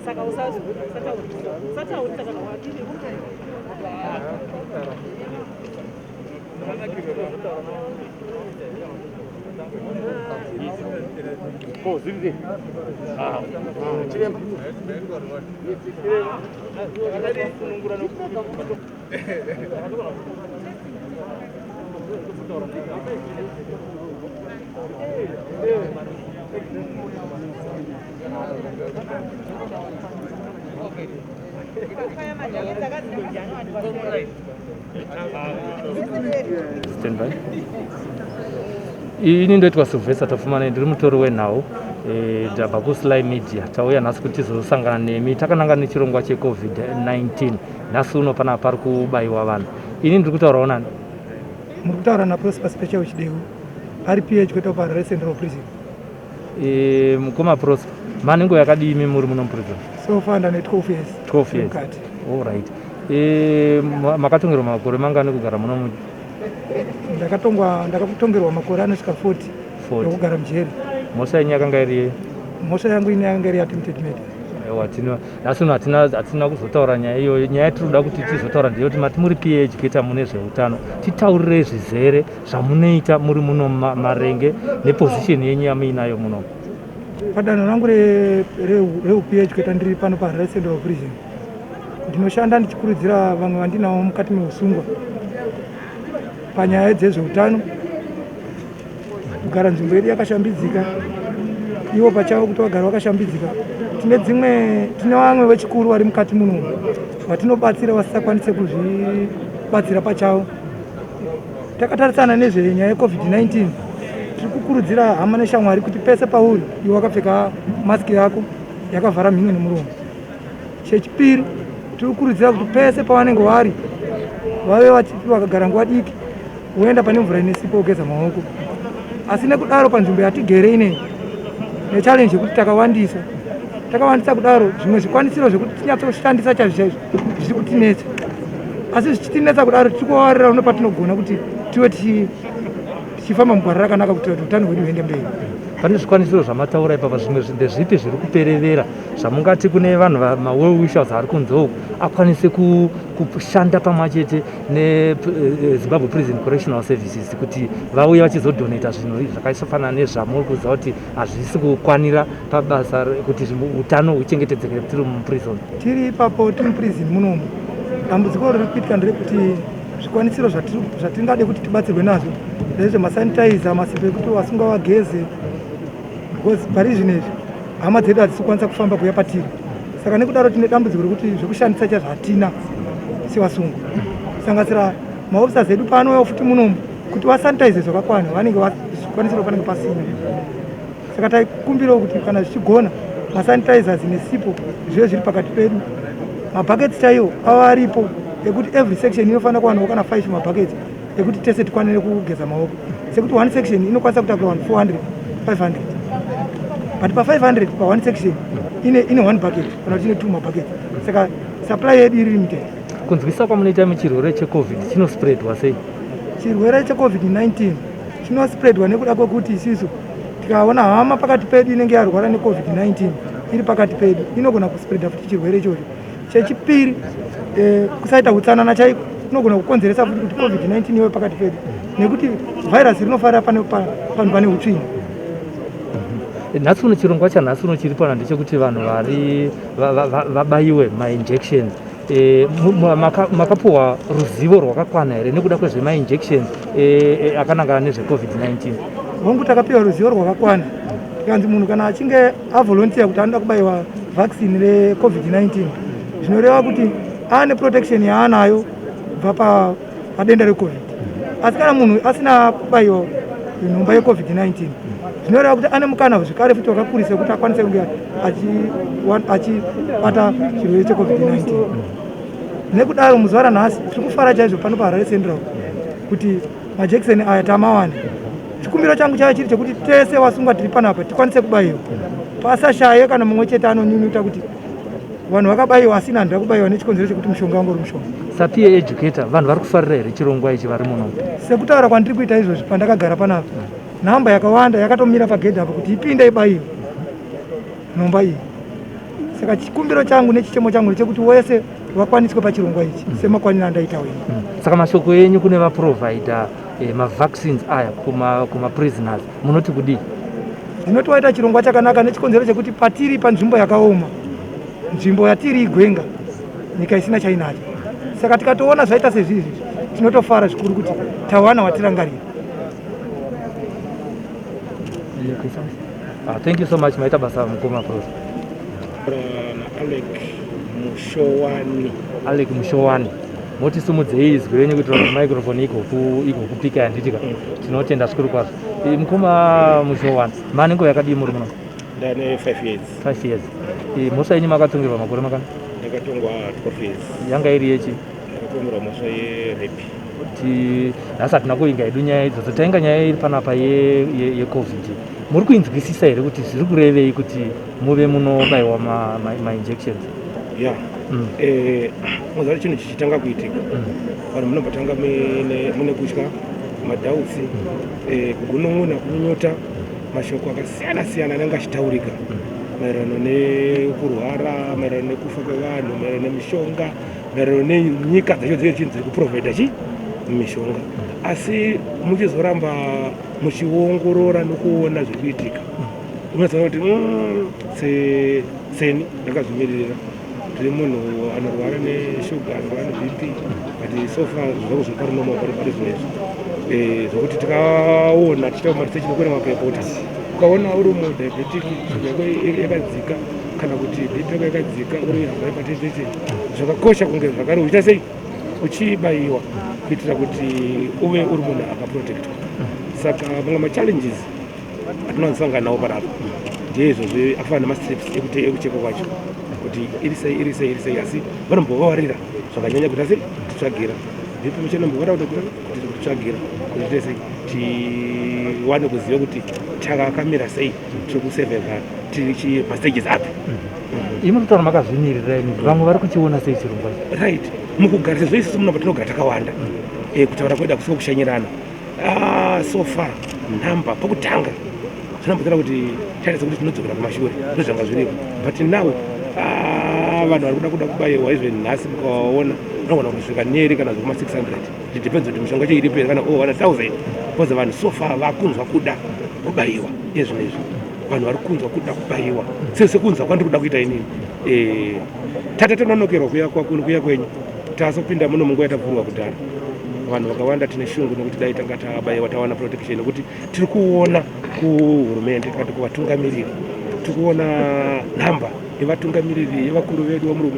Saka usataurisa kana wadini. Ko zviri ah chiremba. Stand by. Ini ndoitwa Sylvester Tafumane, ndiri mutori wenhau ndabva kuSly Media. Tauya nhasi kuti tizosangana nemi takananga nechirongwa cheCovid-19. Nhasi uno panapa pari kubayiwa vanhu. Ini ndiri kutaurawo nani? Muri kutaura naProsper Special Chideu, ari PH kuita kuHarare Central Prison. Mukoma Prosper, manengo yakadii imi muri muno muprison? So far ndane 12 years. 12 years. Mukati. All right. Makatongerwa makore mangani kugara muno? Ndakatongerwa makore anosvika 40 40. Ekugara mujeri. Mhosva yenyu yakanga iri yei? Mhosva yangu ine yanga iri attempted murder. Aiwa, nhasi uno hatina kuzotaura nyaya iyoyo. Nyaya yatiri kuda kuti tizotaura ndeyekuti mati muri PA educator mune zveutano, titaurirei zvizere zvamunoita muri muno maringe neposition yenyu yamuinayo muno. Padanho rangu reuPA educator ndiri pano paHarare Central Prison, ndinoshanda ndichikurudzira vamwe vandinavo mukati meusungwa panyaya dzezveutano, kugara nzvimbo yedu yakashambidzika, ivo pachavo kuti vagare vakashambidzika. Tine vamwe vechikuru vari mukati muno vatinobatsira vasisakwanise kuzvibatsira pachavo. Takatarisana nezvenyaya yeCovid-19, tiri kukurudzira hama neshamwari kuti pese pauri iwe wakapfeka masiki yako yakavhara mhino nemuromo. Chechipiri, tiri kukurudzira kuti pese pavanenge vari vave vakagara nguva diki, voenda pane mvura ine sipo kugeza maoko. Asi nekudaro panzvimbo yatigere ineyi nechallenge yekuti takawandisa kudaro, zvimwe zvikwanisiro zvekuti tinyatsoshandisa chaizvo chaizvo zviri kutinetsa. Asi zvichitinetsa kudaro, tiri kuvavarira uno patinogona kuti tive tichifamba mugwara rakanaka kuitira kuti utano hwedu huende mberi. Pane zvikwanisiro zvamataura ipapa, zvimwe ndezvipi zviri kuperevera zvamungati kune vanhu mawell wishers ari kunze uku akwanise kushanda pamwe chete neZimbabwe Prison Correctional Services kuti vauye vachizodonata zvinhu zvakafanana nezvamuri kuziva kuti hazvisi kukwanira pabasa kuti utano huchengetedzeke tiri muprison? Tiri ipapo, tiri muprison munomu, dambudziko riri kuitika nderekuti zvikwanisiro zvatingade kuti tibatsirwe nazvo ndezvemasanitizer, masipo ekuti vasungwa vageze, because pari zvino izvi hama dzedu hadzisi kukwanisa kufamba kuuya patiri. Saka nekudaro tine dambudziko rekuti zvekushandisa chaizvo hatina sevasungwa, kusanganisira maofficers edu paanouya futi munomu kuti vasanitize zvakakwana, vanenge zvikwanisiro panenge pasina. Saka taikumbirawo kuti kana zvichigona, masanitizers nesipo zvive zviri pakati pedu. Mabhaketsi chaiwo ava aripo ekuti every section inofanira kuwanawo kana 5 mabhaketsi ekuti tese tikwanire kugeza maoko, sekuti one section inokwanisa kutakura vanhu 400, 500, but pa500 pa one section ine one bucket kana kuti ine two mabuckets. Saka supply yedu iri limited. Kunzwisa kwamunoita, muchirwere cheCovid chinospreadwa sei? Chirwere cheCovid-19 chinospreadwa nekuda kwekuti isusu tikaona hama pakati pedu inenge yarwara neCovid-19 iri pakati pedu, inogona kuspreada futi chirwere ichocho. Chechipiri, kusaita utsanana chaiko kunogona kukonzeresa futi kuti COVID-19 iwe pakati pedu, nekuti vhairasi rinofarira panhu pane utsvina. Nhasi uno, chirongwa chanhasi uno chiri pana ndechekuti vanhu vari vabayiwe mainjections. Makapuhwa ruzivo rwakakwana here nekuda kwezvemainjections akanangana nezveCovid-19? Hongu, takapiwa ruzivo rwakakwana. Tikanzi munhu kana achinge avolunteer kuti anoda kubayiwa vaccine recovid-19, zvinoreva kuti aane protection yaanayo kubva padenda recovid. Asi kana munhu asina kubayiwa nhomba yecovid-19, zvinoreva kuti ane mukana zvekare futi wakakurisa wekuti akwanise kunge achibata chirwere checovid-19. Nekudaro muzuva ranhasi tiri kufara chaizvo pano paHarare Central kuti majekiseni aya tamawana. Chikumbiro changu chaiva chiri chekuti tese vasungwa tiri panapa tikwanise kubayiwa, pasashaye kana mumwe chete anonyunyuta kuti vanhu vakabayiwa asina handira kubayiwa nechikonzero chekuti mushonga wangu uri mushonga. Sapeer educator, vanhu vari kufarira here chirongwa ichi vari muno? Sekutaura kwandiri kuita izvozvi, pandakagara panapa, nhamba yakawanda yakatomira pagedhi apo kuti ipinde ibayiwe nhomba iyi. Saka chikumbiro changu nechichemo changu ndechekuti wese vakwaniswe pachirongwa ichi semakwaniro andaita wena. Saka mashoko enyu kune vaprovida mavaccines aya kumaprisoners munoti kudii? Ndinoti waita chirongwa chakanaka nechikonzero chekuti patiri panzvimbo yakaoma, nzvimbo yatiri igwenga, nyika isina chainacho. Saka tikatoona zvaita sezvizvi, tinotofara zvikuru kuti tawana watirangarira. Ah, thank you so much, maita basa mukoma Prof. NaAlec Mushowani. Alec Mushowani, motisumudzei izwi renyu kuitira kuti microphone igokupika yanditika. Tinotenda zvikuru kwazvo. Mukoma Mushowani, mane nguva yakadii muri muno? Ndane 5 years. 5 years. Mhosva yenyu makatongerwa makore makani? Ndakatongwa 12 years. Yanga iri yechi? Ndakatongerwa mhosva yerape. Kuti nhasi hatina kuinga hedu nyaya idzodzo, tainga nyaya iri panapa yecovid. Muri kuinzwisisa here kuti zviri kurevei kuti muve munobayiwa mainjections? Ya. Muziva, chinhu chichitanga kuitika, vanhu munombotanga mune kutya, madoubts, kugunun'una, kunyunyuta, mashoko akasiyana siyana anenge achitaurika maererano nekurwara, maererano nekufa kwevanhu, maererano nemishonga, maererano nenyika dzacho dzinenge chinzi dziri kuprovhaida chi mishonga. Asi muchizoramba muchiongorora nokuona zviri kuitika, unozoona kuti seni ndakazvimiririra, ndiri munhu anorwara neshuga, anorwara neBP, but so far zvangu zviri pari normal pari zvino izvi. Zvokuti tikaona tichiita maresearch nekuona mapepa kuti ukaona uri mudiabetic, shuga yako yakadzika kana kuti BP yako yakadzika, uri hypertension, zvakakosha kunge zvakare uchiita sei, uchibayiwa kuitira kuti uve uri munhu akaprotectwa. Saka mamwe machallenges atinowanzosangana nawo panapa ndeizvozvo, akafanana nemastrips ekuchekwa kwacho, kuti iri sei, iri sei, iri sei, asi vanombovawarira zvakanyanya kuita sei, kutitsvagira BP muchanombovara kuti kutitsvagira kuti tiite sei, tiwane kuziva kuti takakamira sei, tiri kusurviva tiri pastages api. Imi kutaura makazvimirira imi, vamwe vari kuchiona sei chirongwa ichi? Right, mukugara sezvo isusu muno patinogara takawanda, kutaura kwedu hakusiko kushanyirana. Ah, so far nhamba pokutanga zvinombotara kuti taita sekuti tinodzokera kumashure, ndozvanga zviripo, but now ah, vanhu vari kuda kubayiwa. Even nhasi mukawaona unogona kutosvika neri kana zvekuma 600. It depends kuti mishonga yacho iripo here, kana over 1000, because vanhu so far vakunzwa kuda kubayiwa. Izvino izvi vanhu vari kunzwa kuda kubayiwa sekunzwa kwandiri kuda kuita inini. Tata tononokerwa kuya kwenyu, tazopinda muno munguva yatavhurwa kudhara. Vanhu vakawanda tine shungu nekuti dai tanga tabayiwa, tawana protection, nekuti tiri kuona kuhurumende kana kuvatungamiriri, tiri kuona nhamba yevatungamiriri, yevakuru vedu vamuri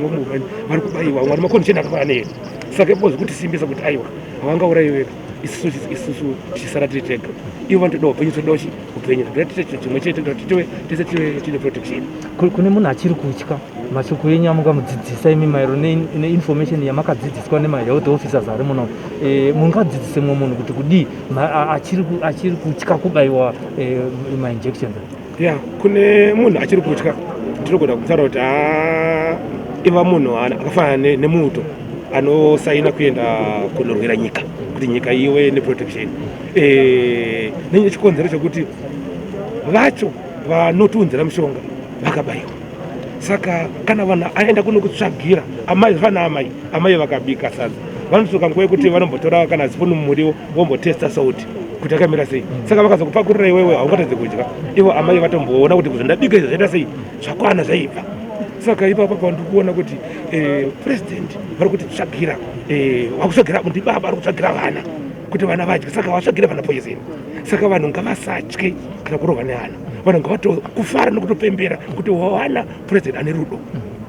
vari kubayiwa, vamwe macondition akafanana needu. Saka ipo zvekutisimbisa kuti aiwa, havangaurayi vega, isusu tichisara tiri tega. Ivo vanotoda upenyu, todawo chi upenyu, toda tiite chinhu chimwe chete, toda tive tese tive tine protection. Kune munhu achiri kutya, mashoko enyu amungamudzidzisa imi maererano neinformation yamakadzidziswa nemahealth officers ari muno, mungadzidzise mumwe munhu kuti kudii achiri kutya kubayiwa mainjections? Ya, kune munhu achiri kutya, ndinogona kutaura kuti haa, iva munhu akafanana nemuto anosaina kuenda kunorwira nyika kuti nyika ive neprotection, nechikonzero chekuti vacho vanotiunzira mishonga vakabayiwa. Saka kana vanhu aenda kunokutsvagira amai, zvafana amai vakabika sadza, vanotsoka nguva yekuti vanombotora kana sipunu mumuriwo vombotesta sauti kuti akamira sei. Saka vakazokupakurira iwewe, haungatadze kudya. Ivo amai vatomboona kuti zvandabika izvi zvaita sei, zvakwana, zvaibva. Saka ipapo pandiri kuona kuti president vari kutitsvagira, vakutsvagira ndibaba vari kutsvagira vana kuti vana vadye, saka vatsvagira vana poison. Saka vanhu ngavasatye kana kurohwa neana. Vanhu ngavatokufara nokutopembera kuti wawana president ane rudo,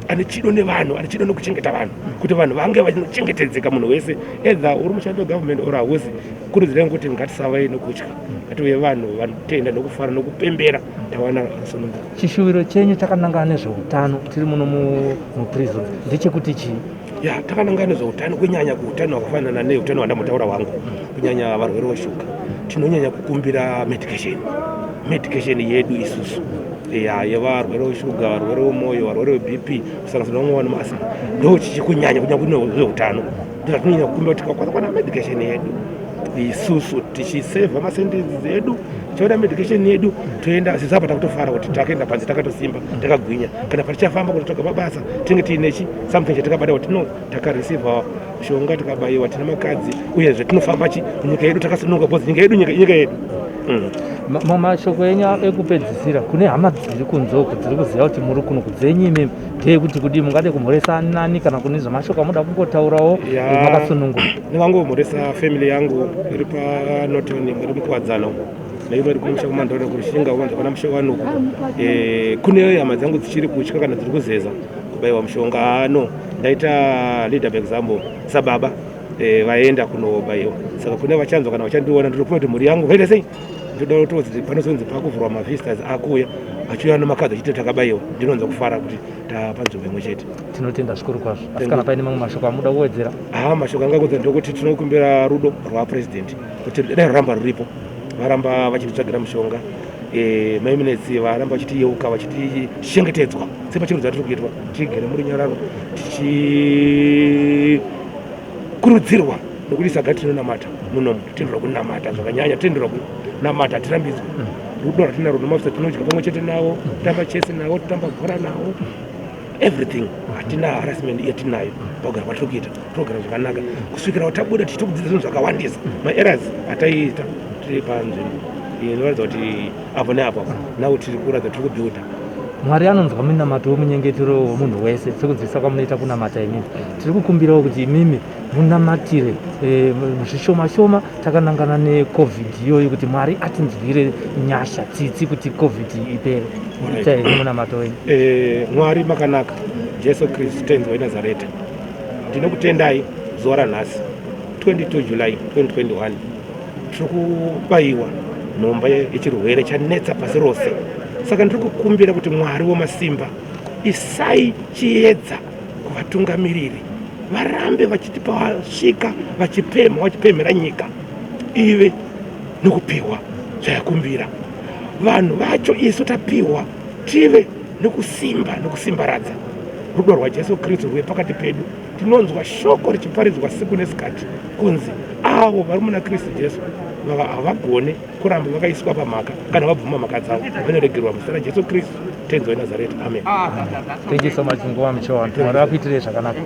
ane chido nevanhu, ane chido nekuchengeta vanhu, kuti vanhu vange vachinochengetedzeka. Munhu wese, either uri mushandi wegovernment or hausi, kurudzirai kuti ngatisavai nokutya, ngative vanhu vanotenda nokufara nokupembera tawana rusununguko. Chishuviro chenyu takanangana nezveutano tiri muno muprison ndechekuti chii? Ya, takanangana nezveutano, kunyanya kuutano hwakafanana neutano hwandambotaura hwangu, kunyanya varwere veshuga, tinonyanya kukumbira medication yedu isusu, ya yevarwere veshuga, varwere vemwoyo, varwere veBP, kusanganisira vamwe vane maasthma. Ndo chichikunyanya kunyanya kune zveutano, ndozvatinonyanya kukumbira kuti tikakwanisa kuwana medication yedu isusu, tichisevha masentence edu, tichiona medication yedu, toenda sezvo apa takutofara kuti takaenda panze takatosimba, takagwinya. Kana patichafamba kunotsvaga mabasa, tinenge tiine chi something chatakabata kuti no, takareceiva mishonga, tikabayiwa, tine makadzi, uyezve tinofamba chi munyika yedu takasununguka, because nyika yedu, nyika yedu. Mashoko enyu ekupedzisira kune hama dziri kunze uku dziri kuziva kuti muri kuno kudzenyu imimi ndeyekuti kudii? Mungade kumhoresa nani kana kune zvamashoko amuda kungotaurawo? Makasununguka. Ndingangomhoresa family yangu iri paNorton, iri muKuwadzano, neimwe iri kumusha kuMandore, kuRushinga, kuvanza kwana musha wanuku. Kune hama dzangu dzichiri kutya kana dziri kuzeza kubayiwa mushonga, ano ndaita leader by example sababa, vaenda kunobayiwa. Saka kune vachanzwa kana vachandiona, ndinokuva kuti mhuri yangu vaita sei. Ndoda kutoti panozonzi pakuvhurwa, mavisitors akuuya, vachiuya nemakadhi achiti takabayiwa, ndinonzwa kufara kuti tapanzvimbo imwe chete. Tinotenda zvikuru kwazvo. Asi kana paine mamwe mashoko amuda kuwedzera? Ha, mashoko angakuudza ndokuti tinokumbira rudo rwapurezidendi kuti dai ruramba ruripo, varamba vachititsvagira mushonga, maminetsi varamba vachitiyeuka, vachitichengetedzwa sepachero dzatiri kuitwa, tigere murunyararo, tichikurudzirwa, nokuti saga tinonamata munomu, titenderwa kunamata zvakanyanya, titenderwa kunamata, hatirambidzwi. Rudo rwatinarwo nemafisa, tinodya pamwe chete navo, totamba chese navo, totamba bhora navo, everything. Hatina harassment yatinayo pakugara kwatiri kuita. Tinogara zvakanaka kusvikira tabuda, tichitokudzidza zvinhu zvakawandisa, maerrors ataiita tiri panzvimbo inoratidza kuti apo neapo now tiri kuratidza tiri kubuilda. Mwari anonzwa minamato wemunyengetero wemunhu wese sekudzidzisa kwamunoita kunamata imimi. Tiri kukumbirawo kuti imimi munamatire zvishoma shoma takanangana neCOVID iyoyo, kuti Mwari atinzwire nyasha, tsitsi, kuti COVID ipere. Itai munamato wenyu. Mwari makanaka, Jesu Kristu Tenzi weNazareta, ndinokutendai zuva ranhasi 22 July 2021. Tiri kubayiwa nhomba yechirwere chanetsa pasi rose. Saka ndiri kukumbira kuti Mwari wemasimba, isai chiedza kuvatungamiriri, varambe vachitipa vasvika vachipemha, vachipemhera nyika ive nokupiwa zvayakumbira. Vanhu vacho isu tapiwa, tive nekusimba nekusimbaradza rudo rwaJesu Kristu rwuve pakati pedu. Tinonzwa shoko richiparidzwa siku nesikati kunzi avo vari muna Kristu Jesu havagone kuramba vakaiswa pamhaka. Kana vabvuma mhaka dzavo, vanoregerwa muzita raJesu Kristu Tenzi weNazareta, amen. Thank you so much, Nguva Muchowa. Mwari vakuitirei zvakanaka.